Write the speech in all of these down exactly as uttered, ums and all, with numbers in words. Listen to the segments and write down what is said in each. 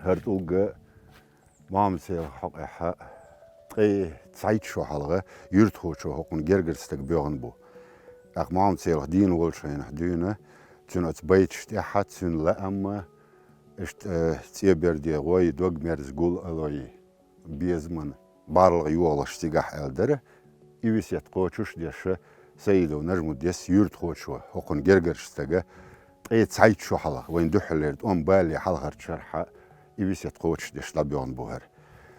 ХӀара тӀулг Мохьмад-Селхана хьокъехь ткъе цхьайтта шо хьалха юьртахочо хӀокхунна гергара стаг боьгӀна бу. ТӀаккха Мохьмад-Селх дийна волчу хенахь дуьйна, цуьнан оцу байташ тӀехь цуьнан лаам, иштта, э, цӀе берде гӀой, дог мерза гул алой, безаман, бӀарлагӀа йогӀалаш цигахь аьлла дара. И весет кхочуш а деш, Саидов Нажмуддес юьртахочо хӀокхунна гергарчу стага ткъе цхьайтта шо хьалха, вайна дуьххьарлера тӀом балале хьалхарчу шарахь, и весет кхочуш а деш дӀабоьгӀна бу хӀара.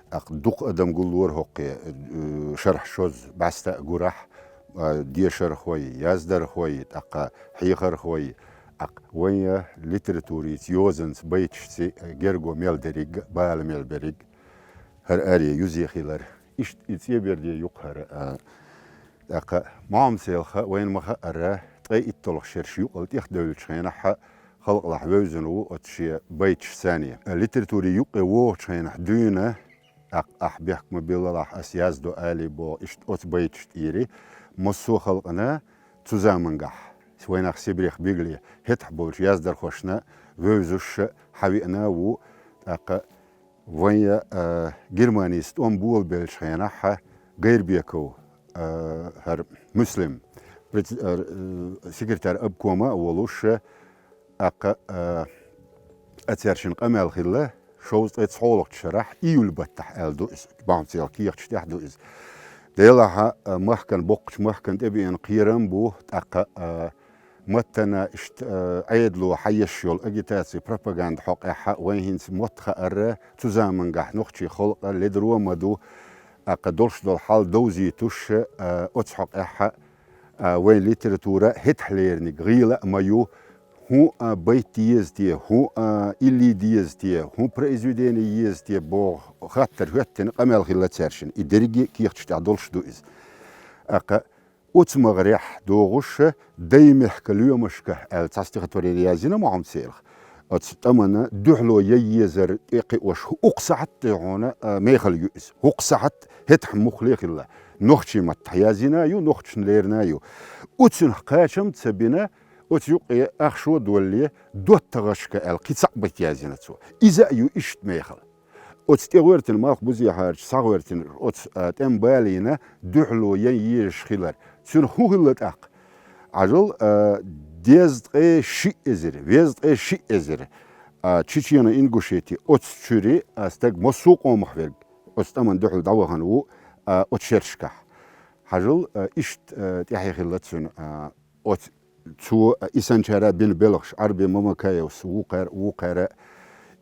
ТӀаккха дукха адам гуллора хӀокхе, э, шарахь шозза бӀаьста а гурахь, а, дешархой, яздархой, тӀаккха хьехархой, тӀаккха вайн литературица, йозанца, байташца герга мел дерриг, бала мел берриг. ХӀара аре юзе хилар. Иштта и цӀе берде ю-кх хӀара, а, тӀаккха Мохьмад-Селха вайна ма-хаъара, ткъе итталгӀа шераш юкъал тӀехдевллачу хенахь халкъалахь вевзина ву оцу шен байташца. Литератури юккъе вогӀучу хенахь дуьйна, тӀаккха ахь бехк ма биллалахь, ас яздо алий боху, иштта оцу байташ тӀера, массо а халкъана цу замангахь, вайнах Сибрех бигале, хӀетахь болчу яздархошна вевзаш хьавеана ву, тӀаккха вайн, а, Германица тӀом болабеллачу хенахь Гайрбеков, а, хӀара Муслим, пред-, а, э, секретарь обкома а волуш, тӀаккха, а, а цаьршинна къамел хилла, шовзткъе цхьолгӀачу шарахь, июль баттахь аьлла ду иза, Мохьмад-Селхан кехаташ тӀехь ду иза. Делахь а, махкана, боккхачу махкана тӀебеана кхерам бу, тӀаккха, а, маттана иштта, а, Ӏедало хьаеш йолу агитаци, пропаганда хьокъехь вайн хӀинца мотт хаьара, цу замангахь нохчийн халкъ ледаро а ма ду, тӀаккха долуш долу хьал довзуьйтуш, а, оцу хьокъехь, а, вайн литература хӀетахьлерниг гӀийла а ма ю, хӀун, а, байт деза те, хӀун, а, илли деза те, хӀун произведение еза те боху хаттар хӀоьттина къамел хилла цаьршинна. И дерриге а кехаташ тӀехь долуш ду иза. ТӀаккха оцу магӀарехь догӀуш, «Даймехкан лоьмашка» аьлла цхьа стихотворение язйина Мохьмад-Селхан. Оцу тӀамана дуьхьало ян езар тӀекхиош, хӀокху сахьт тӀехь хьуна, а, мехала ю иза. ХӀокху сахьт хӀетахь муххале а хилла. Нохчийн маттахь язйина а ю, нохчашна лерина а ю. Оцунах кхачам а ца бина, оцу юкъе ахча а долле, «ДоттагӀашка» аьлла кхин цхьаъ байт язйина цо. Иза а ю иштта мехала. Оцу тӀегӀоьртина, малх бузехьарчу схьагӀоьртина, оцу, а, тӀем балийна дуьхьало ян езаш хилар. Цуьнан хӀун хилла тӀаккха? Хьажал, а, дезткъе шиъ эзар, везткъе шиъ эзар, а, Чечено-Ингушети, оцу чуьра, а, стаг массо а къомах верг оцу тӀаман дуьхьал дӀавахана ву, а, оцу шерашкахь. Хьажал, а, иштта, а, тӀаьхье хилла цуьнан, а, оцу цо, а, и санчара бина белхаш, Ӏарби Мамакаевс вукхара, вукхара.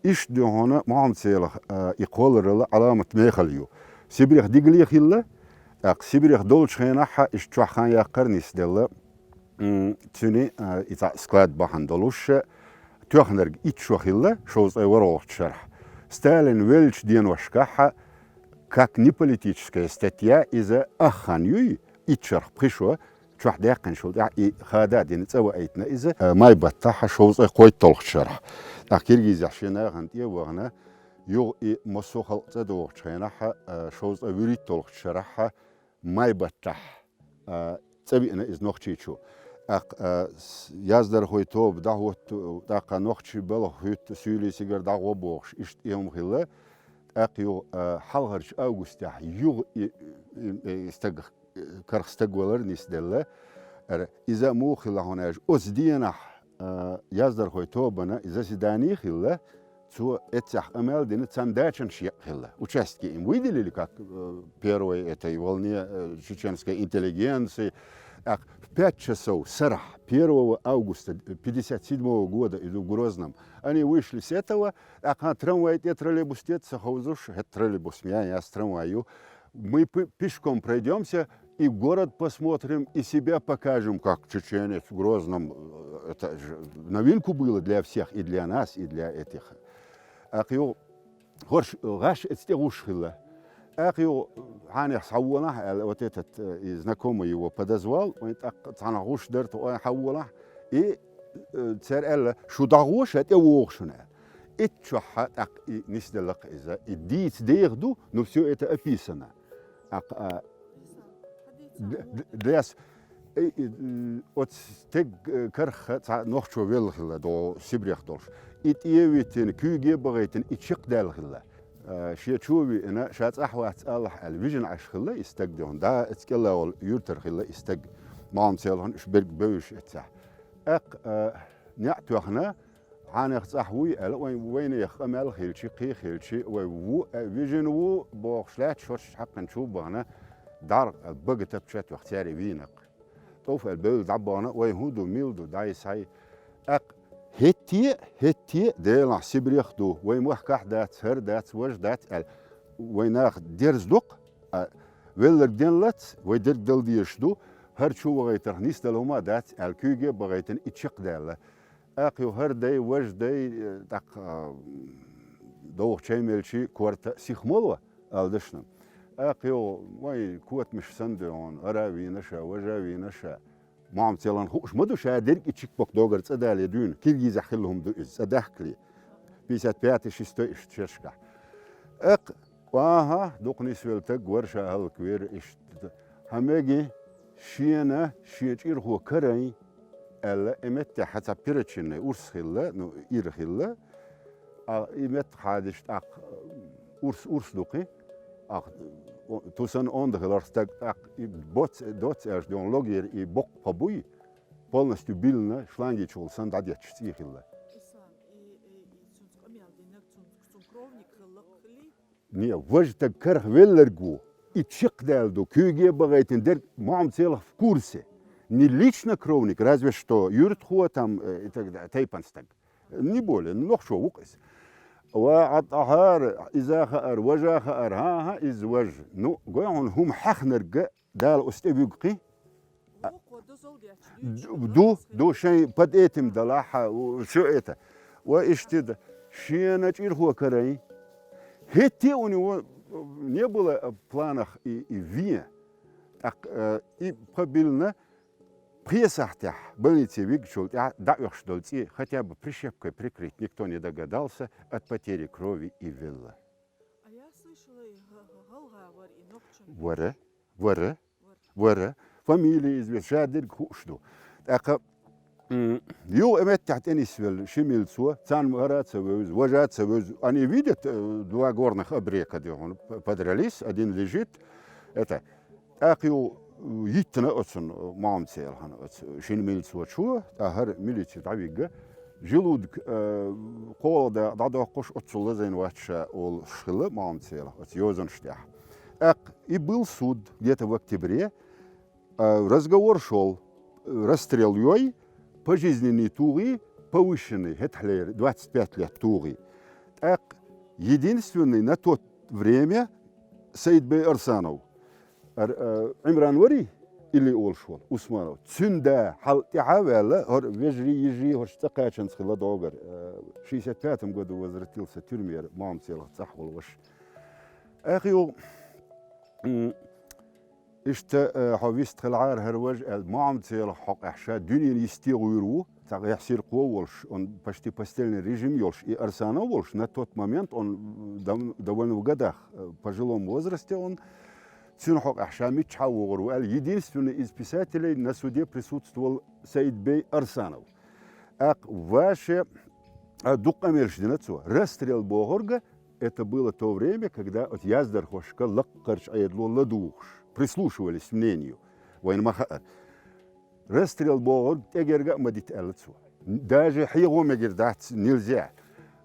Иштта дуьхьуна Мохьмад-Селхан, а, и кхолларалла Ӏаламат мехала ю. Сибрех дигале а хилла, тӀаккха Сибрех долчу хенахь иштта чохь хан яккхар нисделла, м, цуьнан, а, и цхьаъ склад бахьана долуш, тоьхнарг итт шо хилла, шовзткъе ворхӀалгӀачу шарахь. Сталин веллачу деношкахь, как неполитическая статья, иза ах хан юй, итт шарахь пхи шо, чохь даьккхинчул тӀаьхьа и хада а дина, цӀа ваийтина иза, а, май баттахь шовзткъе кхойтталгӀачу шарахь. ТӀаккха Киргизехь шен нахана тӀе а вахана, юха и массо а халкъ цӀа догӀучу хенахь, а, шовзткъе вуьрхӀитталгӀачу шарахь май баттахь, а, цӀа виъна иза Нохчийчу. ТӀаккха, а, с-, яздархой тоба дӀахӀутту, тӀаккха нохчий балха хӀуьтту, суьйлий сигара дӀагӀо бохуш, иштта и хӀума хилла. ТӀаккха юха, а, хьалхарчу августехь юха и, и, и стаг, карах стаг валар нисделла. Ара, иза муха хилла хьуна аьлча, оцу денахь, а, яздархой тобана и заседание хилла, цо эццехь къамел дина, царна дачанаш екъ хилла. Участки им выделили, как, э, первой этой волне, э, чеченской интеллигенции. ТӀаккха в пять часов сарахь, первого августа пятьдесят седьмого года, иду в Грозном, они вышли с этого, тӀаккха трамвай тӀе, троллейбус тӀе ца ховзуш, хӀета троллейбус мя яц, трамвай ю. Мы пы-, пешком пройдёмся и город посмотрим, и себя покажем, как чеченец в Грозном. Э, это же в новинку было для всех, и для нас, и для этих. ТӀаккха юха хӀорш, гӀаш эца тӀе гӀуш хилла. ТӀаккха юха хьанехь схьаволахь аьлла, вот этот, э, и знакомый его подозвал, вайн тӀаккха цхьана гӀуш дара тхо, вайн хьаволахь. И, э, цара аьлла, шу дӀагӀо, ша тӀе вогӀу шуна аьлла. Итт чохь тӀаккха и нисделла-кх иза. И дийца деха ду, но всё это описано. ТӀаккха, а, д-, д-, дес, и, и, м, оцу стеган, э, карах цхьа нохчо велла хилла, до Сибрех долуш. и тӀе а витина, куьйге а бахийтина, и чекхдаьлла хилла. Э, шен чу а виъна, ша цӀахь вац алахь аьлла, вижина Ӏаш хилла и стаг дехьа. Да, эцу кӀелла волу юьртара хилла и стаг. Мохьмацелахана уьш берг бевзаш эццахь. ТӀаккха, э, неӀ тоьхна, хьанех цӀахь вуй аьлла, вайн, вайнех къамел хилчи, кхин хилчи, вай ву, э, вижина ву бохуш лаьтташ, хӀорш хьакхина чу а бахана, дӀаргӀа аьлла, бага тапча а тоьхна, цаьрга вийнакх. ТӀов аьлла бевлла дӀабахана, вай хӀун ду, мила ду, дӀай-схьай. ТӀаккха хӀетте а, хӀетте а, Делахь Сибрех ду, вай махкахь дац, хӀара дац, важа дац аьлла, вай наха дерза доккху, а велларг денлац, вай дерг дала дезаш ду, хӀара чу вахийтарх нисдала хӀума дац аьлла, куьйге а бахийтина, и чекхдаьлла. ТӀаккха ю хӀара дай, важа дай, э, тӀаккха, а, довха чай мелчи корта сиха мало, ала дашна. ТӀаккха ю вай котамаш санна дехьа, хӀара а вийна ша, важа а вийна ша. Мохьмацелахана хууш ма ду, ша дерг и чик-бок догар цӀа дале дуьйна, киргизехь хилла хӀума ду иза, цӀа дахкале. Пятьдесят пятый, шестой иштта шерашкахь. ТӀаккха, аха, дукха нисвелла стаг вара, ша хӀаллаквера иштта. Хьан меги шена, шен чӀирхо карайн, аьлла, и меттехь хьан цхьа пирачинный урс хилла, ну, ира хилла. А, и меттахь хьадича тӀаккха урс, урс ду кхин. Ах, о, ту санна онда хиларх стаг тӀаккха и боц, доц аьлча дехьа логер и боккха пхьа буй, полностью биллина, шлангичул санна дӀадетташ цӀий хилла. Ислам, и, и, и цунца къамел динарг, цунца, цун кровник хилла хили? Не, важа стаг карах велларг ву, и чекхдаьлла ду, куьйге а бахийтина дерг Мохьмацелах в курсе. Не лично кровник, разве что юьртахо там, э, и так далее, тайпан стаг. Не более, нохчо ву-кх иза. Ва Ӏад ахьара, иза хаара, важа хаара, хӀан-хӀа, иза важа. Ну, гой хьуна, хӀума хьаьхнарг Дала оцу тӀе вуьгу кхин. А, ду, ду, ду, шайн под этим далахь, а, у, всё это. Ва иштта да, шена чӀирхо карайн. ХӀетте а у него не было, а, в планах и, и вен. ТӀаккха, э, и пхьа биллина, пхи сахьтехь больнице вигначул тӀаьхьа дӀаоьхуш долу цӀий, хотя бы прищепкой прикрыть, никто не догадался, от потери крови и велла. А я слышала, и га-, га-, галгӀа вара, и нохчо. Вара, вара, вара. Фамилия известна, ша дерг хууш ду. ТӀаккха, м, юха и меттехь тӀенисвелла ши милцо, царна хӀара а ца вевза, важа а ца вевза. Они видят, э, два горных абрека, дехьа, п-, подрались, один лежит. Это, тӀаккха ю йиттина оцунна, Мохьмацелахана, оцу шина милцочо, тӀаккха хӀара милице дӀавигга, желудок, э, кхола да дӀадоккхуш, оццул лазийна вац ша олуш хилла Мохьмацелах оцу йозанаш тӀехь. ТӀаккха и был суд где-то в октябре, э, разговор шёл, э, расстрел йой, пожизненный тухий, повышенный, хӀетахьлера двадцать пять лет тухий. ТӀаккха единственный на то время Саидбей Арсанов, Ар-, а, Ӏимран варий, Илли олуш волу, Усманов. Цуьнан да хьал тӀаьхьа а ваьлла, хӀара вежарий, йижарий, хӀорш цӀа кхачанца хилла догара. А, шестьдесят пятом году возвратился тюрьмера, Мохьмацелах цӀахь волу ваша. Ахи ю, м, иштта, а, хьо вистхилахьара хӀара важа аьлла, Мохьмацелах хьокъехь ша дуьненан йисте гӀуьйр ву, цхьа гӀехь сиркхо а волуш, он почти постельный режим йолуш, и Арсанов волуш, на тот момент он дов-, довольно в годах, э, в пожилом возрасте он, цуьнан хьокъехь ша миччахьа вогӀур ву аьлла, единственный из писателей на суде присутствовал Саидбей Арсанов. ТӀаккха ваше, а, дукха къамелаш дина цо. Расстрел бохург, это было то время, когда оцу яздархошка лаккхарчу Ӏедало ладугӀуш, прислушивались к мнению, вайна ма хаъара. Расстрел бохург тӀегерга а ма дита аьлла цо. Даже хьехо мегар дац, нельзя.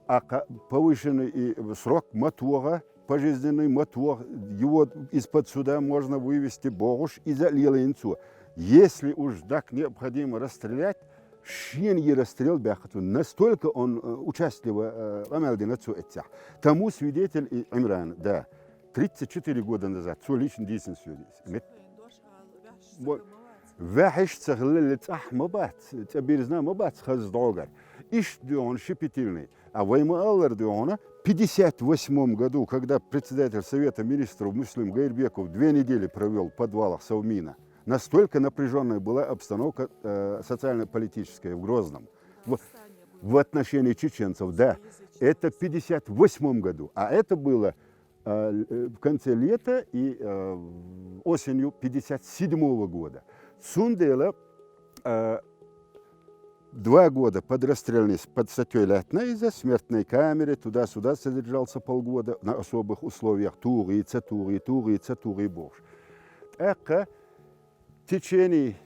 А кха-, повышенный и срок ма тоха, пожизненный ма тоха, его из-под суда можно вывести бохуш, иза а лелийна цо. Если уж так необходимо расстрелять, шена и расстрел баьккха цо. Настолько он, э, участливо, э, къамел дина цо эццехь. Тому свидетель и Ӏимран, да. Тридцать четыре года назад, цо лично дийцина соьга иза. Мет-, бо-, ваьхьаш ца хилла цӀахь ма бац, цӀа бирзина ма бац хаза догара. Иштта дуьхьал щепетильный. А вай ма-аллара дуьхьал, пятьдесят восьмом году, когда председатель Совета министров Муслим Гайрбеков две недели провёл в подвалах Совмина, настолько напряжённая была обстановка, э, социально-политическая в Грозном. В, в отношении чеченцев, да. Это в пятьдесят восьмом году. А это было а, л-, э, в конце лета и, э, осенью пятьдесят седьмого года. Цундела, э, Два года под расстрельной, с- под статьёй лаьттина иза, смертной камере, туда-сюда содержался полгода, на особых условиях, тугӀий, ца тугӀий, тугӀий, ца тугӀий бохуш. ТӀаккха в течение,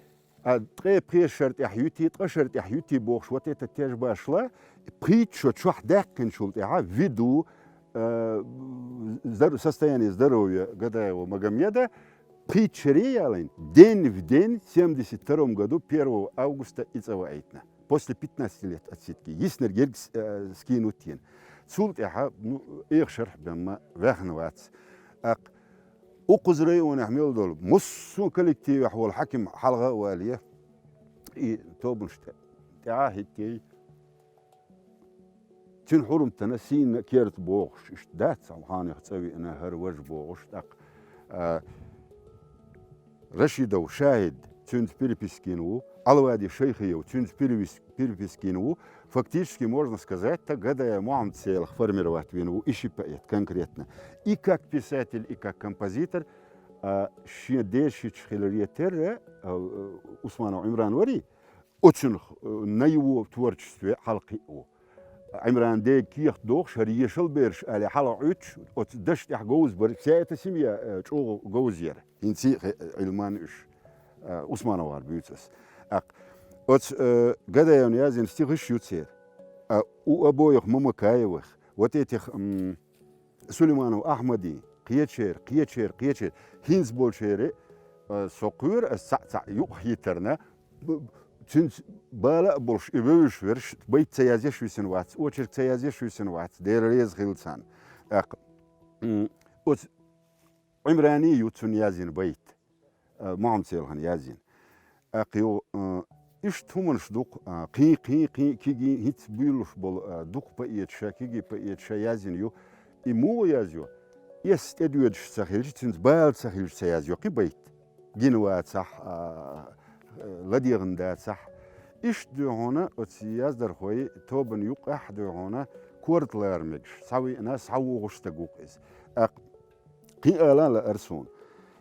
а, ткъе пхи шера тӀехь юьтий, ткъа шера тӀехь юьтий бохуш, вот это теш башла, пхийтта шо чохь даьккхинчул тӀаьхьа, ввиду, э, здор- состояния здоровья Гадаева Магомеда, пхийтта шере ялийна, день в день, семьдесят втором году, первого августа и цӀа ваийтина. После пятнадцати лет отсидки. Йиснарг ерг с- э, скинуть йина. Цул тӀаьхьа, ну, эха шарахь бен ма ваьхна вац. ТӀаккха укхаза районехь мел долу, массо а коллективехь волу хьаькам хьалха а вале, и тобанаш тӀе- тӀаьхьа а хӀиттий, цуьнан хьурматана сийна керта бохуш, иштта дац, хьан хьанех цӀа виъна хӀара важа бохуш, тӀаккха, а, Рашидов Шахид, цуьнца переписка йина ву, Алвади Шайхиев, цуьнца перевис- переписка йина ву. Фактически, можно сказать, та Гадаев Мухьаммад-Селах формировать вина ву и ши поэт конкретно. И как писатель, и как композитор, а, шен дешича хиларе терра, а, Усманов Ӏимран варий, оцунах, э, на его творчестве хьалакхиъ ву. Ӏимран дега кехат дохуш, хӀара ешал бераш, али хьалха Ӏуьттуш, оцу дашна тӀехь говза бара, вся эта семья, э, чӀогӀа говза яра. ХӀинца а хе- Ӏилман уьш, э, Усмановгара буьйцу ас. ТӀаккха оцу, э, Гадаевна яздина стихаш ю церан. А у обоих Мамакаевых, вот этих, м, Сулейманов Ахьмадин, кхечеран, кхечеран, кхечеран, хӀинца болчеран, э, со кхоьру, ас цхьаъ-цхьаъ юкъахь хӀиттарна, б- цуьнца бала а болуш, и вевзаш верш, байт ца язъеш висина вац, очерк ца язъеш висина вац, Дела реза хила царна. ТӀаккха, м, оцу Ӏимрани ю цунна яздина байт, а, Мухьаммад-Селахана яздина. ТӀаккха йо, а, иштта хӀуманаш дукха, а, кхин, кхин, кхин, кигий хӀинца буьйлуш болу, а, дукха поэташа, кигий поэташа яздина ю. И муха язйо? Эс тӀедоьдуш ца хилча, цуьнца бала ца хилча ца язйо кхин байт. Гина вацахь, а, ладегӀан дацахь. Иштта дуй хьуна оцу яздархой тобанна юкъахь дуй хьуна корта лара мегаш, схьавиъна, схьавогӀуш стаг ву-кх иза. ТӀаккха кхин ала а лаьара суна.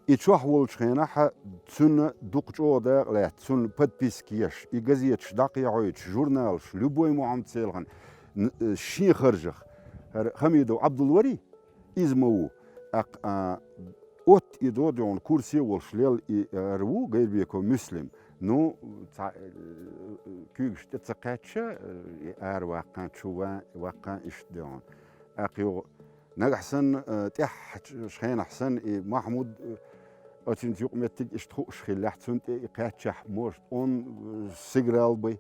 И чохь волчу хенахь цунна дукха чӀогӀа дакъа лаьтта, цунна подписка еш, и газеташ дӀакхехьойтуш, журналаш, любой Мухьаммад-Селахана, н- шен харжах, хӀара Хамидов Ӏабдул варий? Иза ма ву. ТӀаккха, а, отта и до дуй хьуна курсе волуш лелла и, а, хӀара ву Гайрбеков Муьслим. Ну, цхьа, э, куьйгаш тӀе ца кхаьчча, э, и ара ваккхана, чу ва- ваккхана иштта дуй хьуна. ТӀаккха юха нагахь санна, э, тӀаьххьарчу хенахь санна и Махьмуд, э, оцуьнца юкъаметтиг иштта хууш хиллехь, цунна тӀе и кхаьччахь, может, он, э, сиграл бай.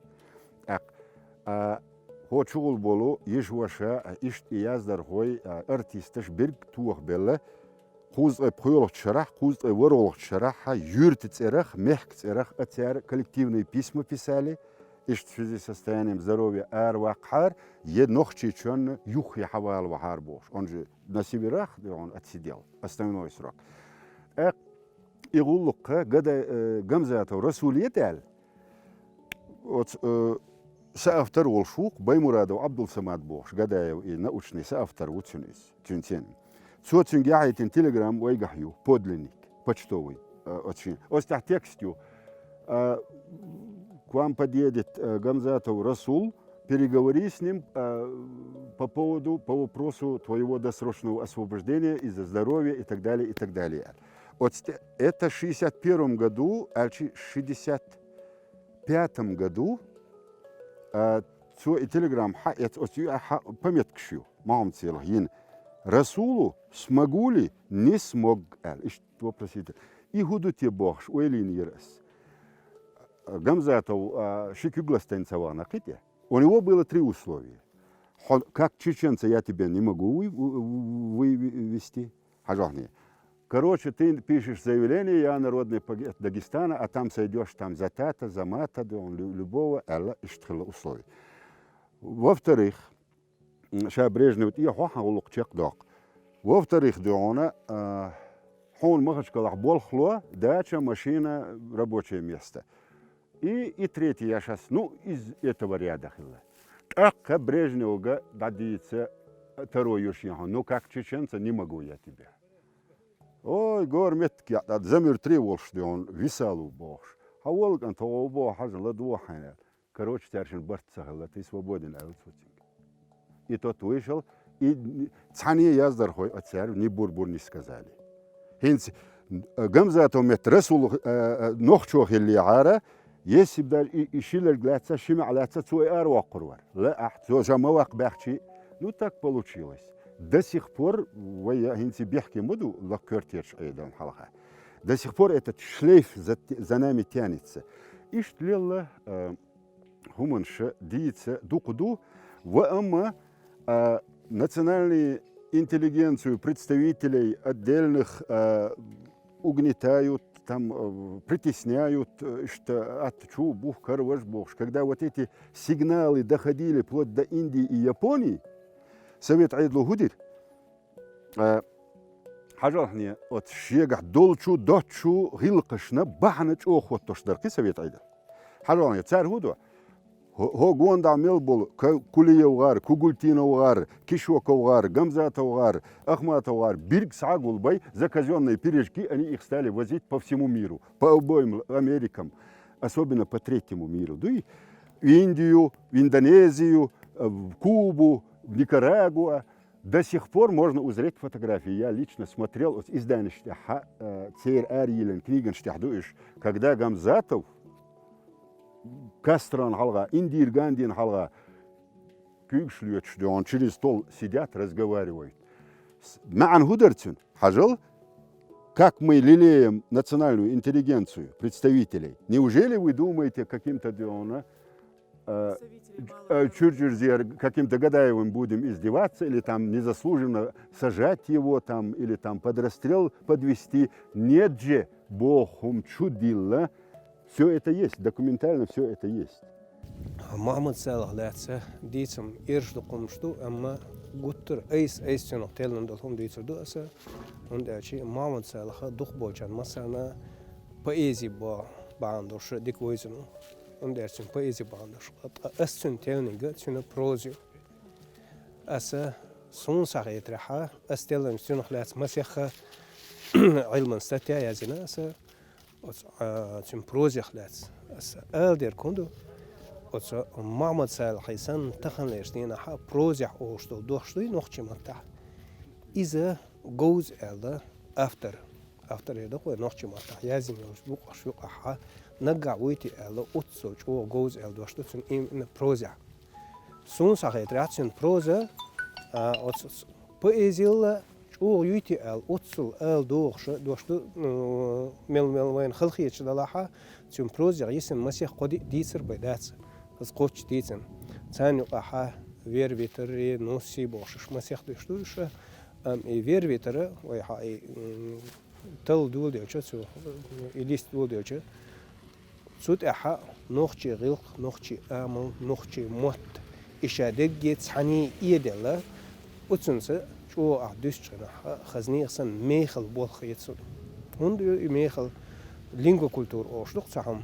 ТӀаккха, а, хӀо чугӀула болу йиша-ваша, а, иштта и яздархой, а, артисташ берриг тохабелла, кхузткъе пхоьалгӀачу шарахь, кхузткъе ворхӀалгӀачу шарахь, юьрта цӀерах, мехка цӀерах а цара коллективные письма писали, иштта в связи с состоянием здоровья ара ваккхахьара, я Нохчийчоьнна юххе хьавала вахьара бохуш. Он же на северах, где он отсидел основной срок. ТӀаккха и гӀуллакх Гада-, э, Гамзатов Расуле даьлла, оцу, э, соавтор волуш ву-кх, Баймурадов Абдулсамад бохуш, Гадаев и научный соавтор ву цуьнан иза, цуьнан цен. Цо цуьнга яхьийтина телеграмма вайгахь ю, подлинник, почтовый, э, оцу шен. Оцу тӀехь текст ю. Э, к вам подъедет, э, Гамзатов Расул, переговори с ним, э, по поводу, по вопросу твоего досрочного освобождения из-за здоровья и так далее, и так далее. Оцу тӀе-, это шестьдесят первом году, аьлчи шестьдесят пятом году, а, цо и телеграмма хьаэца, оцу юьхьа пометкаш ю, Мухьаммад-Селах йина. Расулу, смогу ли? Не смог, аьлла. Иштта вопроситель. И хӀун ду те бохуш, ойла йина яра ас. Гамзатов, а, ши куьг ластийна ца вахана кхин тӀе. У него было три условия. Хьо, как чеченца я тебя не могу вы-, вы-, вывести. Хьажахьне. Короче, ты пишешь заявление, я народный поэт Дагестана, а там сойдёшь там за тата, за мата, да он лю- любого, аьлла, иштта хилла условия. Во-вторых, м, ша Брежнев тӀе хьо хьан гӀуллакх чекхдоккху. Во-вторых, дуй хьуна, а, хьуна Махачкалахь болх ло, дача, машина, рабочее место. И, и третий я шас, ну, из этого ряда хилла. ТӀаккха Брежневга дӀадийца таро ю шен хьуна, ну, как чеченца, не могу я тебя. Ой, гора меттиг яӀ, тӀад замир три волуш де хьуна, висалу бохуш. Хьан волга тхо боху хьажа ладогӀа хьайна. Короче, цаьршинна барт ца хилла, ты свободен, аьлла цо цуьнга. И тот вышел, и цхьанне яздархой а цаьрга ни бур-бур не сказали. ХӀинца, э, Гамзатов метта Расул, э, э, нохчо хиллехьара, если б даже и, и ши лерг лаьцна, ши маӀа лаьцна, цо и аравоккхур вар. Ла ахь, цо ша ма ваккха баьхчи. Ну, так получилось. До сих пор, вай хӀинца бехке ма ду, лакхертерчу Ӏедална хьалха. До сих пор этот шлейф за, за нами тянется. Иштта лелла, э, хӀуманаш дийца дукха ду, ва амма, а, национальную интеллигенцию, представителей отдельных, а, угнетают, там, э, притесняют, э, иштта атта чу бух караваш бохуш. Когда вот эти сигналы доходили вплоть до Индии и Японии, Совет Ӏедало хӀун дира? Э, хьажал хьуна, оцу шегахь долчу, доцчу гӀиллакхашна бахьана чӀогӀа хӀоттош дара кхин Совет Ӏедал. Хьажал хьуна, цара хӀун до? ХӀо-, хӀо гондахь мел болу Ка-, Кулиев гӀар, Кугультинов гӀар, Кишоков гӀар, Гамзатов гӀар, Ахматов гӀар, бирг схьа а гулбай, заказённые пирожки, они их стали возить по всему миру, по обоим Америкам, особенно по третьему миру. Дуй? В Индию, в Индонезию, э, в Кубу, в Никарагуа. До сих пор можно узреть фотографии. Я лично смотрел, оцу изданеш тӀехь, э, церан арайиллина книгаш тӀехь ду уьш, когда Гамзатов Кастрона хьалха, Индира Гандина хьалха куьйгаш лоьцуш дуьхьал через стол сидят, разговаривают. С-, маьӀна хӀун дара цуьнан? Хьажал, как мы лелеем национальную интеллигенцию, представителей. Неужели вы думаете, каким-то дуьхьал, э, э, чуьрчуьрзера каким-то Гадаевым будем издеваться или там незаслуженно сажать его там, или там под расстрел подвести? Нет же, боху хӀума чу дилла. Всё это есть, документально всё это есть. Мохьмад-Салахь лаьцна дийцам эрш дукха хӀуманаш ду, амма гуттар айса-айса цунах теллина долу хӀума дийцар ду аса, хӀунда аьлча Мохьмад-Салахь дукха болчарна массарна поэзи бо-, бахьана долуш дика вевзина ву. ХӀунда аьлча цуьнан поэзи бахьана долуш. Ткъа ас цуьнан теллинарг цуьнан проза ю. Аса суна схьахетарехь, ас теллинчу цунах лаьцна масех Ӏилман статья язйина аса, оцу, а, цуьнан прозех лаьцна. Аса ала дерг хӀун ду? Оцу Мохьмад-Салахьан санна таханлерчу дийнахь прозехь олуш долу дош дуй нохчийн маттахь? Иза говза аьлла автор. Автор эр ду вай нохчийн маттахь язйина йолчу букъаш юкъахь наггахь вуьйти аьлла, оццул чӀогӀа говза аьлла дош ду цуьнан именно прозехь. Суна схьахетарехь, цуьнан проза, а, оцу с-, поэзилла чӀогӀа юьйти аьлла, оццул ала догӀуш дош ду, ну, мел-мел вайна халахеташ далахь, цуьнан прозех йисина масех кхо-диъ дийцар бен дац, аса кхоччуш дийцина. Царна юкъахь Вера Витарий, Нусси бохуш масех дош ду уьш, амма и Вера Витар вай хьа и, м, талла доладелча, цу, и лист доладелча, цу тӀехь нохчийн гӀиллакх, нохчийн амал, нохчийн мотт, и ша дерриге цхьаьний эделла, оцунца чӀогӀа ахь дуьстучу хенахь, хазнех санна мехала болх хета суна. ХӀунда ю и мехала? Лингвокультура олуш ду-кх цхьа хӀума.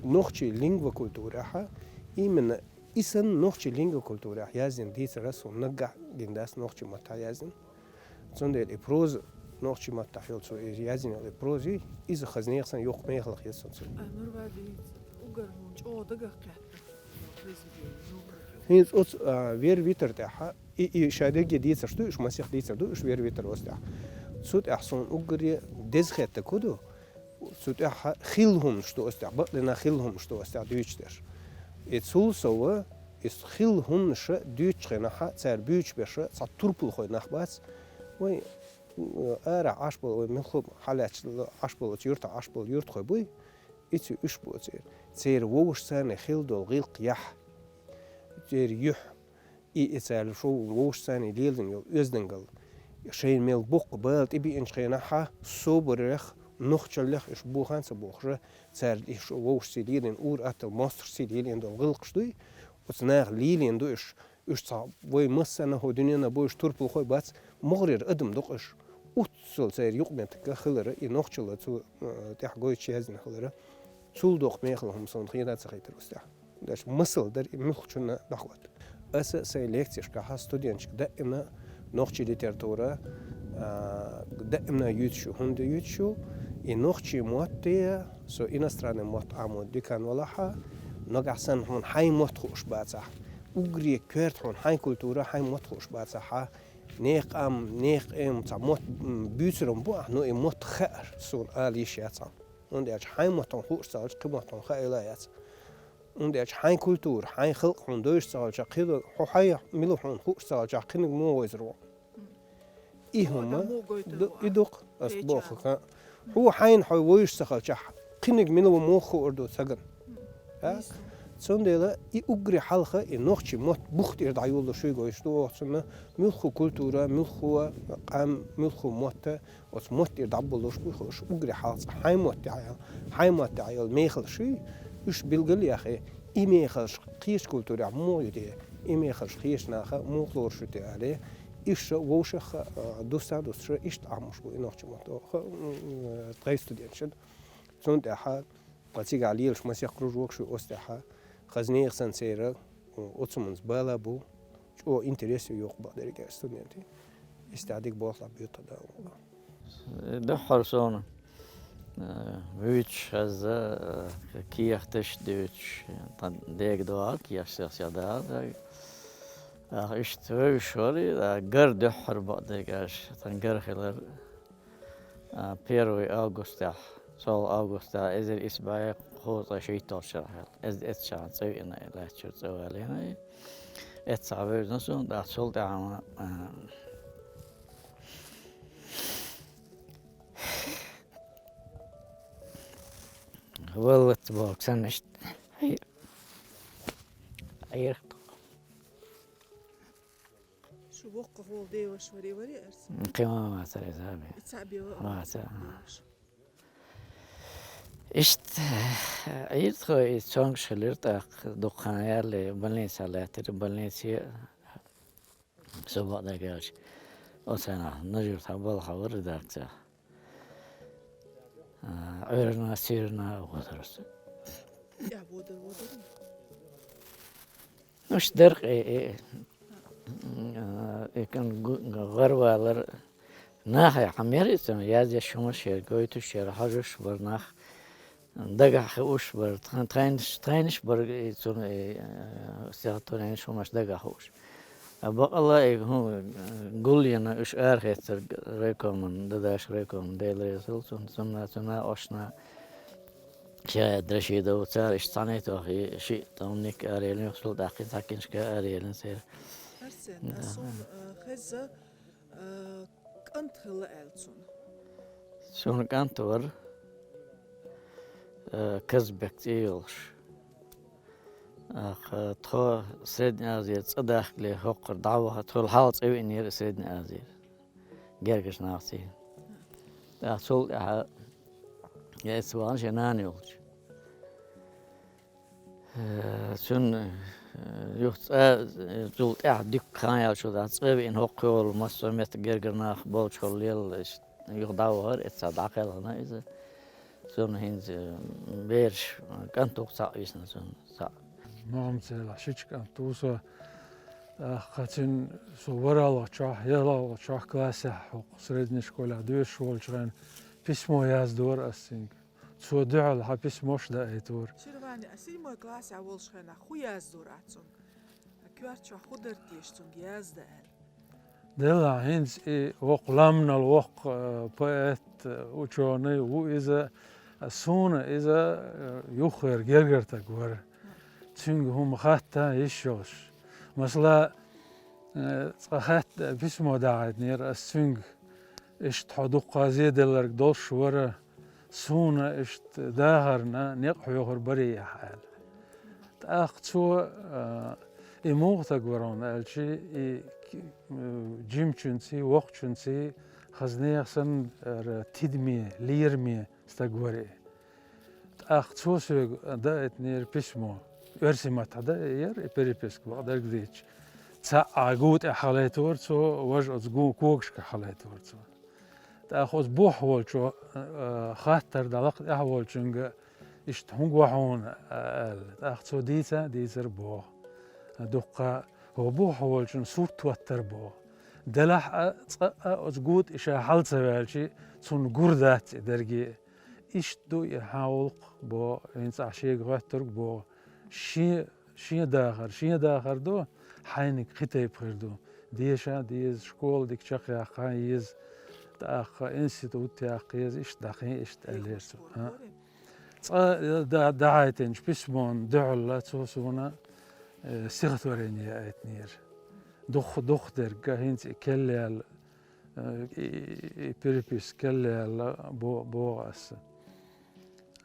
Нохчийн лингвокультурехь именно и санна нохчийн лингвокультурехь язйина дийцар суна наггахь гина дац нохчийн маттахь язйина. Цундела и проза нохчийн маттахь йолу цо иза язйина йолу и проза, иза хазнех санна йоккха мехала хета суна цуьнан. Ай, Нурвади, уггар хӀума чӀогӀа дагах кхетта произведение, ну, ХӀинца оцу, а, Вера Витар тӀехь и, и ша дерриге дийцарш ду уьш, масех дийцар ду уьш Вера Витар оцу тӀехь. Цу тӀехь суна уггаре деза хеттарг хӀун ду? Цу тӀехь хилла хӀуманаш ду оцу тӀехь, бакъдерг хилла хӀуманаш ду оцу тӀехь дуьйцуш дерш. И цул сов, и хилла хӀуманаш дуьйцучу хенахь, цара буьйцуш берш цхьа турпалхой нах бац. Вай, м, арахь Ӏаш болу, вай муьлхха а хьалаьцча Ӏаш болу, оцу юьртахь Ӏаш болу юьртахой буй, и цу уьш бу церан. Церан вовшашца хилла долу гӀиллакх-яхь, церан юьхь, и, и цара шо вовшашца лелийна йолу оьздангалла. Шайна мел боккха бала тӀебеанчу хенахь, собарех, нохчаллех уьш бохана а ца бохуш, цара и шо вовшашций лелийна, ур-атталла мостагӀашций лелийна долу гӀиллакхаш дуй, оцу наха лелийна ду уьш. Уьш цхьа вай массарна хӀокху дуьненахь буьйцуш турпалхой бац, могӀарера адам ду-кх уьш. Оццул церан юкъаметтиг хилар, и нохчалла цу, э, тӀехь гойтуш язйина хилар. Цул доккха мехала хӀума суна хета а ца хийтира оцу тӀехь. Даш масал дара и муьлххачунна дӀахӀотта. Аса сайн лекцешкахь студенташка даима нохчийн литература, а, даима юьйцуш ю, хӀунда юьйцуш ю, и нохчийн мотт, со иностранный мотт Ӏамо декан валахь, Нагахь санна хьуна хьайн мотт хууш бацахь, уггаре коьрта хьуна хьайн культура, хьайн мотт хууш бацахь, нехан къам, нехан къам цхьа мотт, м, буьйцур-м бу ахь, но и мотт хаар суна ала йиш яц хьуна. ХӀунда аьлча хьайн мотт хьуна хууш ца хилча, кхин мотт хьуна хаа йиш яц. ХӀунда аьлча хьайн культура, хьайн халкъ хьуна дойуш ца хилча, кхин хьо хьай мила хьуна хууш ца хилча, кхиниг муха вовзар ву? И хӀума ду-, и ду-кх, ас боху. Хьо хьайна хьо вовзаш ца хилча, кхиниг мила ву муха хуур ду сагана? А? Цундела и уггаре хьалха, и нохчийн мотт бух тӀера дӀайолалуш ву, гойш ду оха цунна, муьлхха культура, муьлхха къам, муьлхха мотт, оцу мотт тӀера дӀаболалуш бу, уьш уггаре хьалха цкъа хьайн мотт тӀехь йолу, хьайн мотт тӀехь йолу мехалаш ю, уьш билгал а яхе, и мехалаш кхечу культурехь муха ю те, и мехалаш кхечу наха муха лоруш ю те аьлла, уьш вовшах а, дуссах а дуссуш, иштта Ӏамош бу и нохчийн мотт, м, ткъе студенташна. Цунна тӀехь, ткъа цигахь лелаш масех кружокаш ю оцу тӀехь, хаза нехан санна церан, м, оцу хӀуманца бала бу, чӀогӀа интерес ю йоккха бакъдерг аьлла студентийн. Иштта дика болх лаб ю тхан Дала. Дуьххьара суна, э, вуьйцуш хезна, э, кехаташ а дуьйцуш, тхан дега догӀу, кехаташ сех-сех догӀу. Ах, иштта вевзаш вара, а, гар дуьххьара бакъдерг аьлча, тхан гар хилар, а, первый августехь, цхьалгӀа августехь, эзар исс бӀе кхузткъе шийтталгӀачу шарахь, эзар эццахь цӀа веана, лаьттачуьра цӀа валийна. Эццахь вевзина суна, тӀаккха цул тӀаьхьа ма, а, Валлац боху санна иштта. Ай-, айрах. Шу воккхах волу деваш варе, варе арца? Кхин ма вацара иза бе. И цхьаъ бе ва-, Ваца. Деваш. Иштта, Ӏийртахой и цомгуш хилира тӀаккха, дукха хан яьлла, больницехь лаьттира, больнице Со бакъдерг аьлча, оцу хенахь Нажи-Юьртахь балхахь вара редакцехь. А, Ӏуьйранна, суьйранна а гӀо дара со. ТӀехь водар, водар. Уьш дара, э, э, э, э, кан гу-, гӀарвалар нахе хьан мера иза, яздеш хӀумаш яра, гойтуш яра, хьожуш бара нах. Дагахь хууш бара, тхан-, тхайнаш, тхайнаш бара и цунна, и, э, стихотворенеш хӀумаш дагахь хууш. А бакъалла и хӀу-, гулйина уьш арахеццарг райкоман, Дадаш райкоман, Дела реза хуьлда цунна, цунна, цунна, ошна, Шаид Рашидов, цара иштта цхьаьна а тохий, шиъ томник араеллина, юха цул тӀаьхьа цхьа киншка араеллина церан. Арсен, Да. Суна, э, хеза, Э, кӀант хилла аьлла цунна. Цунна кӀант вара, э, Казбек цӀе йолуш. Аха, тхо Средняя Азия цӀа дахкале хӀокхура дӀа а ваха, тхо хьалха цӀа веанера Средняя Азия. Гергаш нах цӀе. ТӀаккха цул тӀаьхьа я эцца вахана шен нана йолчу. Э, цуьнан, э, юха цӀа, э, цул тӀаьхьа дуккха хан яьлчул тӀаьхьа цӀа а веана хӀокху йолу массо а меттан гергара нах болчухула лелла, иштта юха дӀа а вахара, эццахь дӀакхелхина иза. Цунна хӀинца, э, бераш, э, кӀант ву-кх цхьаъ висина цунна, цхьаъ. Могамцелахь шича кӀант ву со, тӀаккха цуьнан со ворхӀалгӀачохь, ялхалгӀачохь классехь хӀокху средней школехь доьшуш волчу хенахь письмо яздора ас цуьнга. Цо дуьхьал хьан письмош даийтора. Ширвани, а седьмой классехь волуш хенахь хӀун яздора ахь цуьнга? Коьртачохь хӀун дара теша цуьнга язда аьлла? Делахь, хӀинца и воккха ламанал воккха, э, поэт, э, учёный ву иза, а суна иза, э, юххера гергара стаг вара. Цуьнга хӀума хатта йиш йолуш. Масала, э, цкъа хатта письмо дахьийтинера ас цуьнга. Иштта хьо дуккха зеделларг долуш вара, суна иштта дахарна некъ хьоьхур барий ахь аьлла. ТӀаккха цо, а, и муха стаг вара хьуна аьлча, и ки-, м, жимачуьнций, воккхачуьнций хаза нехан санна ара тидаме, лераме стаг вара и. ТӀаккха цо соьга даийтинера письмо. Оьрсийн маттахь даийтинера и переписка бакъдерг дийцича. Цхьаъ гу тӀехь хьалайтора цо, важа оцу гу-, когашка хьалайтора цо. ТӀаккха оцу бухахь волчо, а, хаттар дӀалакха тӀехь волчуьнга, иштта хӀун го хьуна, а, аьлла. ТӀаккха цо дийца, дийцар боху. Дуккха хӀо бухахь волчун сурт хӀоттар боху. Делахь а, цкъа а оцу гу тӀе ша хьала ца ваьлча, цунна гур дац и дерриге. Иштта ду и хьан гӀуллакх боху, хӀинца ахь шега гӀоьттург боху. Шен, шен дахар, шен дахар ду, хьайниг кхин тайпа хир ду. Деша а деза, школа дика чакхъяккха а еза, тӀаккха институт яккха еза, иштта дӀакхин, иштта аьллера цо. А. Цкъа, э, да-, дӀахьайтинчу письмон дуьхьал цо суна, э, стихотворение яийтинера. Дукха, дукха дерг, хӀинца и кхел яьлла, э, и, и, и переписка кхел яьлла бо-, боху аса.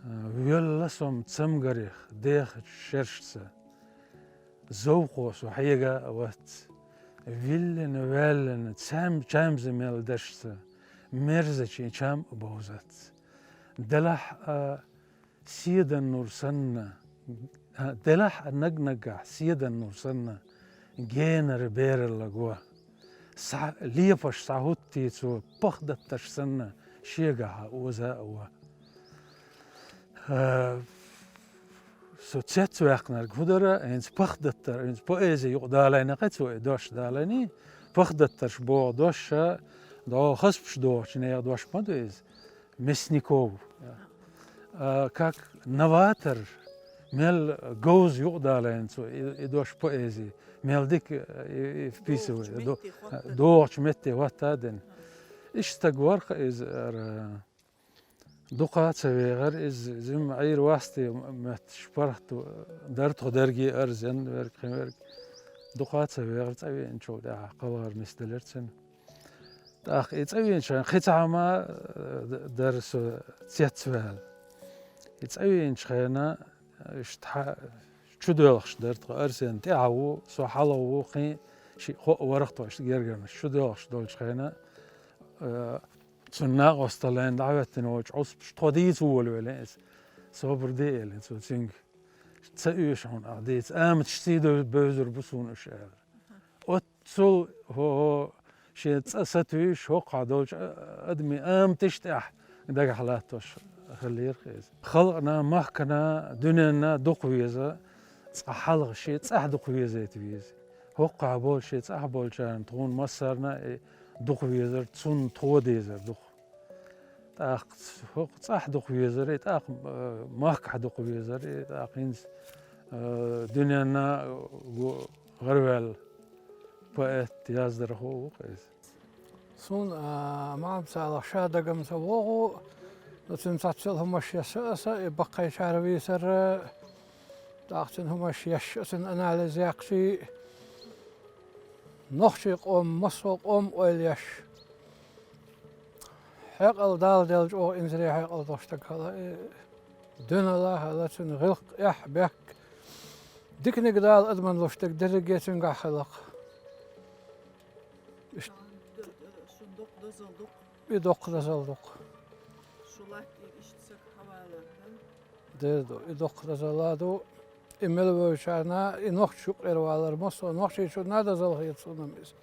Э, воьлла со-м цамгарих, дехачу шерашца, зовкхо со хьега а вац. Виллина, ваьллина, цам-, чамза мел дашца, мерзачийн чам а бовзац. Делахь а седан нур санна, а, делахь а наг-наггахь седан нур санна, генара бералла го. Схьа-, лепаш схьахӀуттий цо, пахдаттарш санна, шегахь а оза а во. А, со цецваьккхинарг хӀун дара, хӀинца пахдаттар, хӀинца поэзи юкъа далайна кхин цо и дош далайний, пахдаттарш боху дош ша, дӀо хазпаш дохучу нехан дош ма ду иза. Мясников. А, как новатор, мел говза юкъа далайна цо и, и дош поэзи, мел дика, и, и вписывает. Дохучу метте хӀотта а дина. Иштта стаг вара-кх иза, ара, дукха а ца вехара иза, жимма Ӏийра васте метташ паргӀат дара тхо дерриге а, арзен верг, кхин верг. Дукха а ца вехара, цӀа веанчул тӀаьхьа кхалхар нисделира цуьнан. ТӀаккха и цӀа веанчу хенахь кхин цхьа хӀума, э, д-, дара со цецваьлла. И цӀа веанчу хенахь, э, иштта хьа-, чудоьлхуш дара тхо, Арсен тӀаьхьа ву, со хьалха ву, кхин шиъ-кхоъ вара-кх тхо иштта гергарнаш. Чудоьлхуш долчу хенахь, э, цуьнан накъосталла лайна дӀахӀоьттина волчу Ӏуьспаша тхо дийца волавелла иза. Собар де, элира цо цуьнга. Ца оьшу хьуна ахь дийца, аматаш сий бевзар бу суна уьш, аьлла. Оццул хӀо-, хӀо шен цӀа сатуьйсуш, хӀокхахь долчу а-, адамийн аматаш тӀехь дагахь латтош хиллера-кх иза. Халкъана, махкана, дуьненна дукха веза, цкъа хьалха шен цӀахь дукха везийта веза. ХӀокхахь болу шен цӀахь болчарна, тхуна массарна а и дукха везар, цунна тхо дезар дукха. ТӀаккха ц-, хӀокху цӀахь дукха везар, и тӀаккха, э, махкахь дукха везар, и тӀаккха хӀинца, э, дуьненна, э, го-, гӀараваьлла поэт, яздархо ву-кх иза. Суна, а, Махьмад-Салахь ша дагамца вогӀу, но цуьнан цхьацца хӀумаш еш аса, и баккхийчара вийсар, тӀаккха цуьнан хӀумаш еш, цуьнан анализ яккхий, нохчийн къоман массо а къоман ойла еш. Хьекъал Дала делла чӀогӀа инзаре хьекъал долуш стаг хилла, и дуьненал а хилла, цуьнан гӀиллакх, эхь, бехк. Диканиг Дала адамна луш дерг дерриге цуьнгахь хилла-кх. Иш-, Шун доккха дозалла ду-кх. И доккха дозалла ду-кх. Шу латта иштта стаг хьавалар, хӀа? Дера ду, и доккха дозалла ду. И мел вевзачарна, и нохчашна юкъара валар, массо а нохчашна дозалла хета суна-м иза.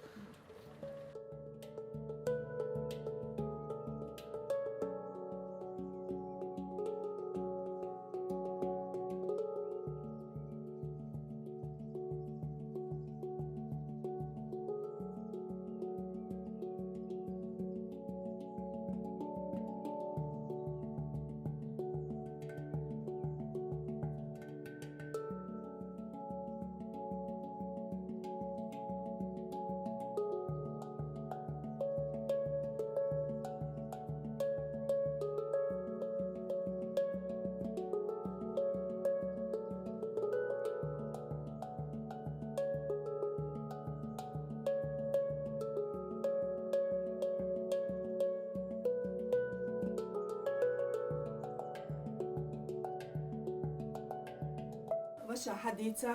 Ваша, хьан дийца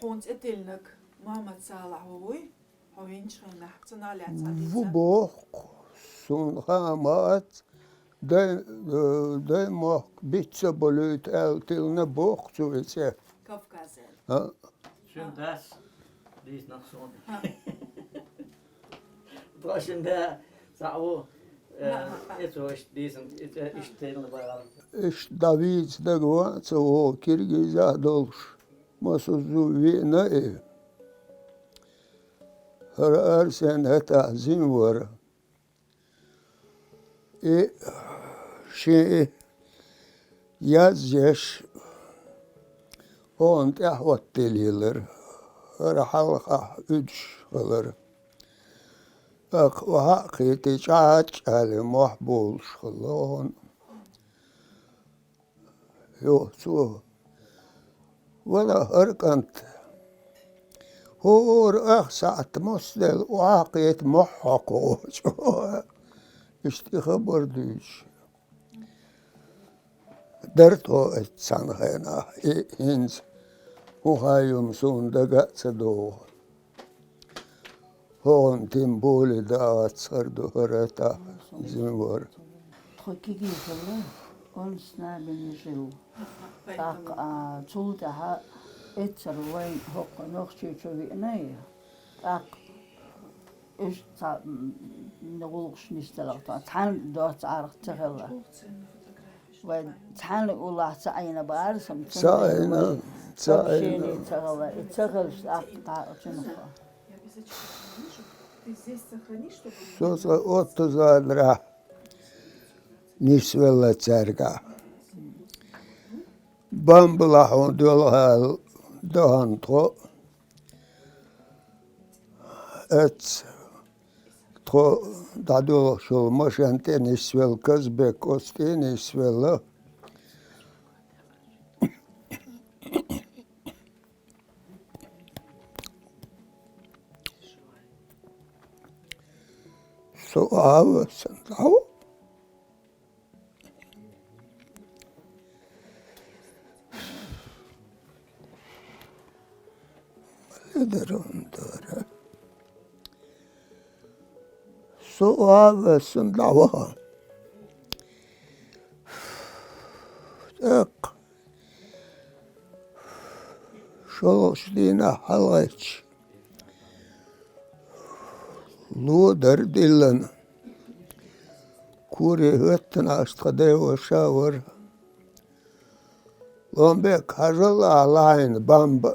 хьуна цӀе тиллинарг Махьмад-Салахь ву вуй? Хьо винчу хенахь, цунах лаьцна хьан дийца? Ву боху-кх, суна хаа ма ац, дай, э, дай мохк биц ца болуьйту аьлла тиллина боху цо и цӀе. Кавказера. А? Шун дас дийцинарг суна. Тхо шун да цхьаъ ву, э, и цо иштта дийцина, и цӀе иштта тиллина бахьана. Иштта дӀавийца дага ван а ца вогӀу киргиза а долуш. Масазза веана и. ХӀара Арсен хӀетахь зин вара. И шен и язъеш, Хьона тӀаьхьа оттаделлар, хӀара хьалха уьдуш хилар. ТӀаккха охьа а кхийтий, чӀа-чӀали мохь болуш хилла хьона. Йо, цо: «Вала, хӀара кӀант, хӀора ах сахьт мосделла охьа а кхета мохь хьокху чӀогӀа». Иштта и хабар дуьйцуш дара тхо оцу цхьана хенахь, и хӀинца хӀун хаа ю-м суна дага а ца догӀу. ХӀокхунна тем более дагӀац хӀара ду, хӀара тӀаккха зимвар. Тхо кегий хилла, он с нами не жил. ТӀаккха, а, цул тӀаьхьа эццара вайн хӀокху Нохчийчу веана, тӀаккха уьш цхьа, м, гӀуллакхаш нисделла тхо, цхьаьна доцца Ӏарах ца хилла. Вай цхьаьна уллохь ца Ӏийна бара, сама ца Ца Ӏийна, ца Ӏийна. Общение ца хилла, и ца хилча, тӀаккха дӀа а чуьнах. Со цкъа оттаза адрахь нисвелла цаьргахь. Бамбалахь хьуна доьлхьал дахана тхо. Эцца тхо дӀадоьлхуш йолу машен тӀе нисвелла, Казбек оцу тӀе нисвелла. Со а весан, дӀа Ледара хӀума дара. Со а весан дӀаваха. ТӀаккха шолгӀачу дийнахь хьалагӀаьттича, ло дара диллина. Куре хӀоьттина аша тхан деваша вара. Ломбек, хьажал ахьа лахьийна бамба,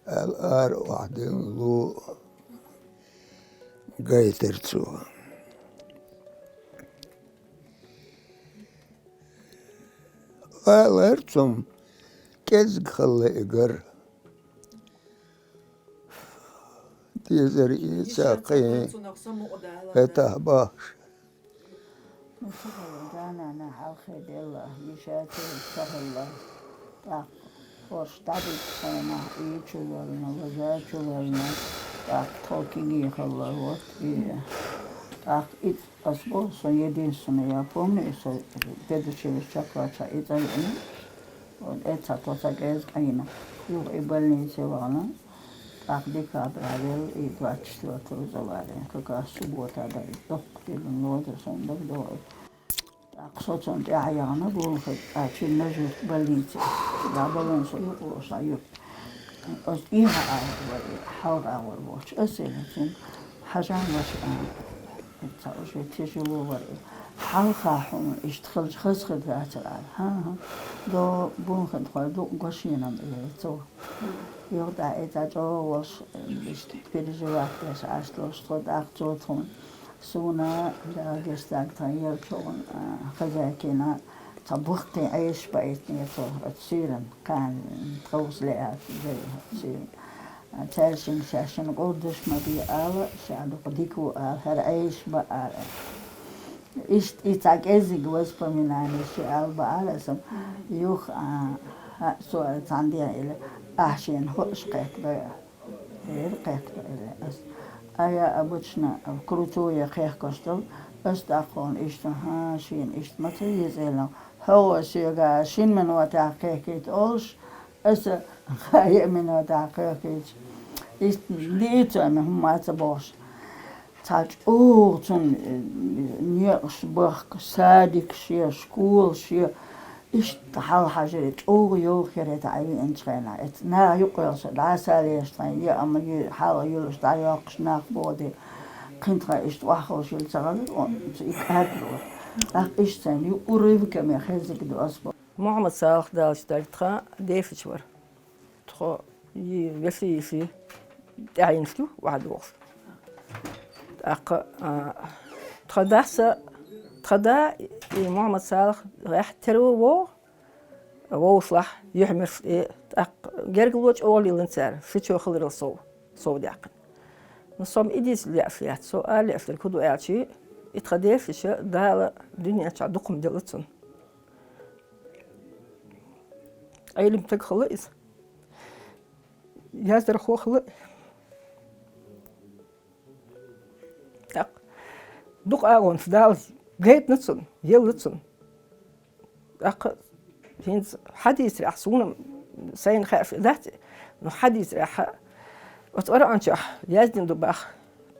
аьлла, ара охьадиллина ло гайтира цо. Алара цунна, кӀезиг хилла и гар. Дезар ийца кхин, хӀетахь бахаш. Ну, ца хилла, да-нана хьалхе делла, йиша ца хилла. ТӀаккха хӀорш дӀадитта хенахь, и чу вална, важа чу вална, тӀаккха тхо кегий хилла, вот, и тӀаккха и Ас боху, со единственная, я помню, и со педучилище чекхвача и цӀа веана. Вот, эцца тхо ца кӀезиг Ӏийна. Юха и больнице вахана, тӀаккха декабрь велла, и двадцать четвёртого января, как раз суббота дара, доккха диллина лоза сан даг догӀу. ТӀаккха со цунна тӀаьхьа яхана, гулхи, а, чуьннаш юрт больнице. ДӀабалан со юкъа лоша юрт. Ас тӀехьа агӀор вара, хьалха агӀор воцуш. Ас элира цуьнга, хьажа ваша, а, ца уже тяжело вара. Хьалха хьуна иштта хилча хаза хир дацара аьлла. ХӀан-хӀа. До бунхин тхой дукъ гошенам элира цо. Юха тӀаккха и цӀа чӀогӀа волуш, иштта переживать деш Ӏаш долуш тхо тӀаккха цо тхуна. Суна Дала гечдойла тхан елча хьуна, а, хозяйкина, цхьа бухкин Ӏеша баийтинера цо оцу суьйранна, кхана тховса лаьа дара оцу суьйранна. А, цаьршинга шаьшшинна гӀурдаш ма бе ала, ша дукха дика ву ала, хӀара Ӏеша баа ала. Иштта и цхьа кӀеззиг воспоминани ши ала баара аса, юха, а, хӀа, со цхьаьна ден ила, ахь шена хӀоаш кхетта бай. Эр кхехкадо элира ас. А я обычно крутое кхехкаш долу, ас тӀаккха хьуна иштта, хӀа, шена иштта ма ца еза элира. ХӀогӀа соьга шина минотехь кхехкийта олуш, аса кхаа минотехь кхехкийча. Иштта дийца ма хӀумма ца бохуш. Цхьа чӀогӀа цунна, э, некъаш бахка, садикаш я, школаш я, иштта хьалхьажаре, чӀогӀа йовхаре тӀе Ӏа веанчу хенахь. Эцу наха юккъехь со дӀасалеш тхайн, я ама ю-, хьала юлуш дӀайоккхуш нах боде, кхин тхан иштта охьаховшийла ца гӀазар, о, ца и кӀаьртар вара. ТӀаккха иштта сайна юкъа урывкаме хезиг ду ас бо. Мухьаммад Салах далчу дара тхан дефача вара. Тхо и веси йиси тӀаьхьа йинаш ду, охьадогӀуш. ТӀаккха, а, тхан дас а, тхан да и Мухьаммад Салах гӀехь тера вогӀу, вовшахтоахь, юьхьмаршо тӀе, тӀаккха гергарло чӀогӀа лелийна цара, ши чо хиларал сов, сов даьккхина. Ну, со-м и дийца лаьаш яц, со ала лаьаш дерг хӀун ду аьлча, и тха дешича Дала дуьнен чохь дукха-м делла цунна. Ӏелим стаг хилла иза. Яздархо хилла. ТӀаккха дукха агӀонаш Дала гайтина цунна, елла цунна. ТӀаккха хӀинца хьадийцарехь, суна сайна хаьаш дац, но хьадийцарехь, оцу Къуръан чохь яздина ду боху,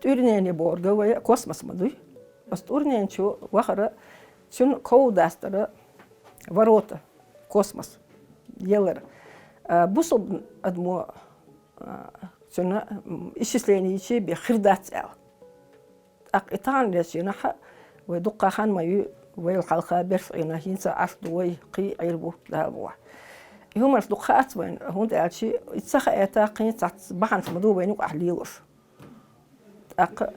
тӀуьрнене бохург вай космос ма дуй. Оцу тӀуьрнен чу вахара, цуьнан ков дастара ворота, космос, ялар. А, бусалба адамо, а, цуьнан, м, исчислени йича бен хир дац аьлла. ТӀаккха и таханлерчу дийнахь вай дуккха хан ма ю, вайл хьалха берш Ӏийна, хӀинца Ӏаш ду вай, кхин а Ӏийр бу, Дала мукъ лахь. И хӀуманаш дукха хаац вайна, хӀунда аьлча и ца хаийта кхин цхьацца бахьанаш ма ду вайна юкъахь лелош. ТӀаккха,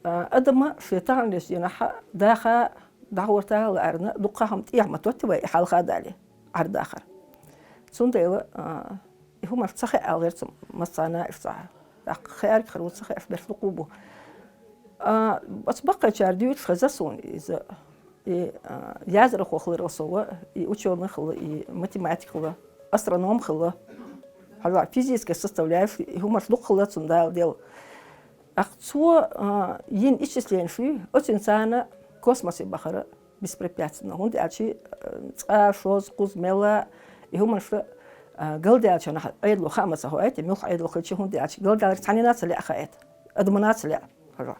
а, адама шен таханлерчу дийнахь даха, дӀахӀотта а лаарна, дуккха хӀума тӀехьа ма тотту вай, и хьалха а дале, Ӏар дахар. Цундела, а, и хӀуманаш ца хаьа аьлла гӀерта со массарна а иштта. ТӀаккха хаьарг хир ву, ца хаьаш берш дукха бу. А, оцу баккхийчара дуьйцуш хеза суна иза. И, а, яздархо хиларал сов, и учёный хилла, и математик хилла, астроном хилла. Хьажа, физическая составляющая, и хӀуманаш дукха хилла цунна Дала делла. ТӀаккха цо, а, йина исчисленеш ю, оцуьнан царна космосе бахара беспрепятственно. ХӀунда аьлча, а, цкъа, шозза, кхузза, мелла, и хӀуманаш, а, галдаьллачу хенахь Ӏедало хаа ма ца хоуьйту, муьлхха Ӏедало хилча, хӀунда аьлча галдаьлларг цхьаннена а ца лаьа хаийта, адамна а ца лаьа. Хьажа.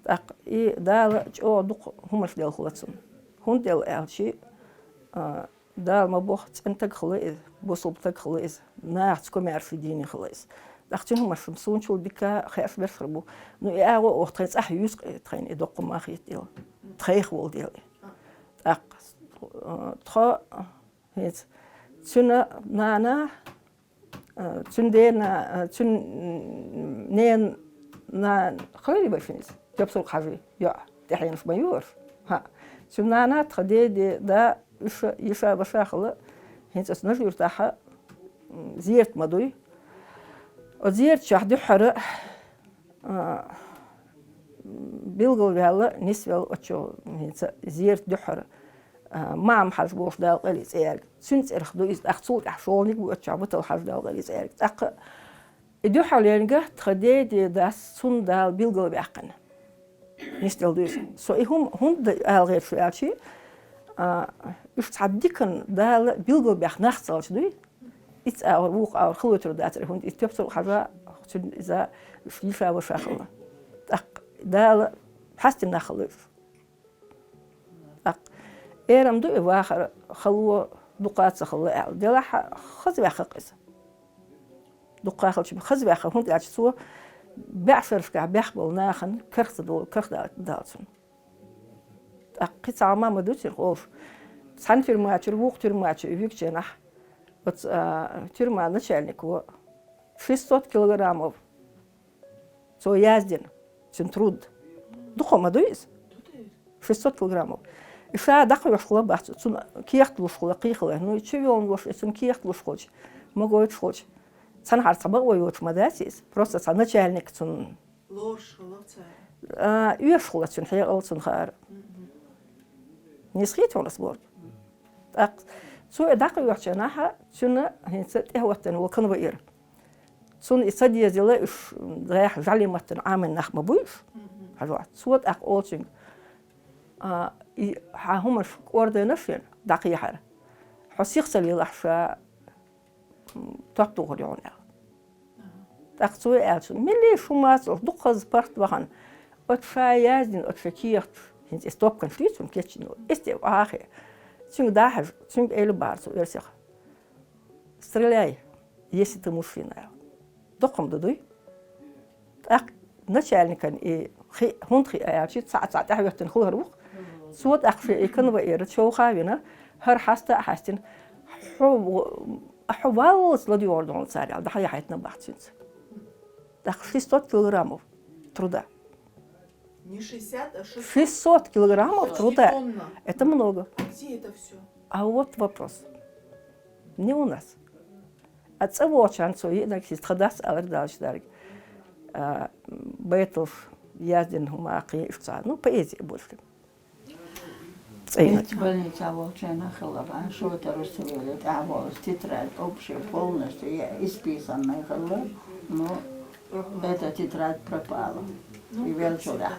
ТӀаккха и Дала чӀогӀа дукха хӀуманаш делла хилла цунна. ХӀунда делла аьлча, а, Дала ма бохху, цӀена стаг хилла иза, бусалба стаг хилла иза, нахаца комаьрша дийна хилла иза. ТӀаккха цуьнан хӀуманаш суна чул дика хаьаш берш хир бу. Ну, и агӀо оха тхайн цӀахь юьсу-кх, тхайна и доккха ма хетта дела. Тхайх волу дела и. ТӀаккха, э, тхо, хӀинца, цуьнан нана, э, цуьнан дена, э, цуьнан, м, ненан нана хиларий вай шуна иза? Тепсург хьажий, йоӀ, тӀаьхьенаш ма ю уьш? ХӀаъ. Цуьнан нана, тхан деде, да, уьш йиша-ваша хилла, хӀинца оцу Нажи-Юьртахь, м, зерат ма дуй. Оцу зератчохь дуьххьара, а, билгалваьлла, нисвелла оцу чу хӀинца зерат дуьххьара, а, Махьам-Хьаьжа бохуш, Дала къайле цӀе яьрга. Цуьнан цӀарах ду иза, тӀаккха цул тӀаьхьа шолгӀаниг ву оцу чохь, Ватал-Хьаьжа, Дала къайле цӀе яьрга. ТӀаккха и дуьххьарлерниг тхан деде, дас, цунна Дала билгалваьккхина. Нисделла ду иза. Со и хӀума хӀунда ала гӀерта шу аьлча, а, уьш цхьа диканна Дала билгалбаьхна нах ца хилча дуй? Иццу агӀор, вукху агӀор хилуьйтур дацара, хӀунда и Тепсург Хьажа, цуьнан иза, уьш йиша-ваша хилла. ТӀаккха Дала хьастина нах хилла уьш. ТӀаккха эрна ду и вахар, хало дукха ца хилла аьлла. Делахь а хаза ваьккхина иза. Дукха хилча хаза ваьккхина, хӀунда аьлча цо бӀешерашкахь бехболу нахана карах ца долу, карах даьлла цунна. ТӀаккха кхин цхьа хӀума ма ду цуьнан олуш. Цхьана тюрьма чуьра вукху тюрьма чу вигча нахь, оцу, а, тюрьма начальнико шестьсот килограммов цо яздина, цуьнан труд. Дукха ма дуй иза? Шестьсот килограммов. И ша дӀакхоьхьуш хилла бац, цунна кехат луш хилла, кхин хилла. Ну, и чу йолуш, и цунна кехат луш хилча, ма гойтуш хилча, цхьанхьара цхьа бакъо йоцуш ма дац иза. Просто цхьа начальник цунна. Лоруш хилла цара. А, оьшуш хилла цуьнан хьекъал, цунна хаара. Мгм. Нийса хетий хьуна ас бохург? ТӀаккха цо и дӀакхоьхьучу нахь, цуьнан хӀинца тӀехӀоьттина волу конвоир. Цунна и ца дезийла, уьш дӀаьхьа жӀаьле маттана Ӏамийна нах ма буй уьш? Мгм. Хьажа. Цо тӀаккха олу цуьнга: «А, и хьан хӀуманаш кӀордийна шена дӀакхехьара. Хьо сиха ца лелахь, ша, м, топ тухур ю хьуна», — аьлла. ТӀаккха цо и аьлла цунна: «Милли шу мацаллаш, дукха хаза паргӀат вахана, оцу ша яздина, оцу ша кехаташ, хӀинца и стопканаш дуй цунна кечйина, эсте охьахиъна». Цуьнга дӀахьажа, цуьнга элира боху цо оьрсех: «Стреляй, если ты мужчина», — аьлла. Доккха ма ду дуй? ТӀаккха начальникан и хи-, хӀунда хиъна аьлча, цхьаъ-цхьаъ тӀаьхьахӀоьттина хилла хир ву-кх. Цо тӀаккха шен и конвоира човха а вина, хӀара хьаста а хьаьстина: «Хьо, хьо валлалц ладоьгӀур ду хьуна цара», — аьлла, дӀахьа яхьийтина боху цуьнца. ТӀаккха шестьсот килограммов труда. Не шестьдесят, а шестьсот. Шестьсот килограммов труда. Почти тонна. Это много. А где это всё? А вот вопрос. Не у нас. А цӀа волча цо йиънарг хӀиз тха дас алар далаш дарг. А, байтал яздина хӀума кхин иштта, ну, поэзия больше. ЦӀайнарг. Эцци больница волча хилла, а шота Русовела тӀехь волаш тетрадь, общая, полностью, я исписанная хилла, но эта тетрадь пропала. И велча дахь.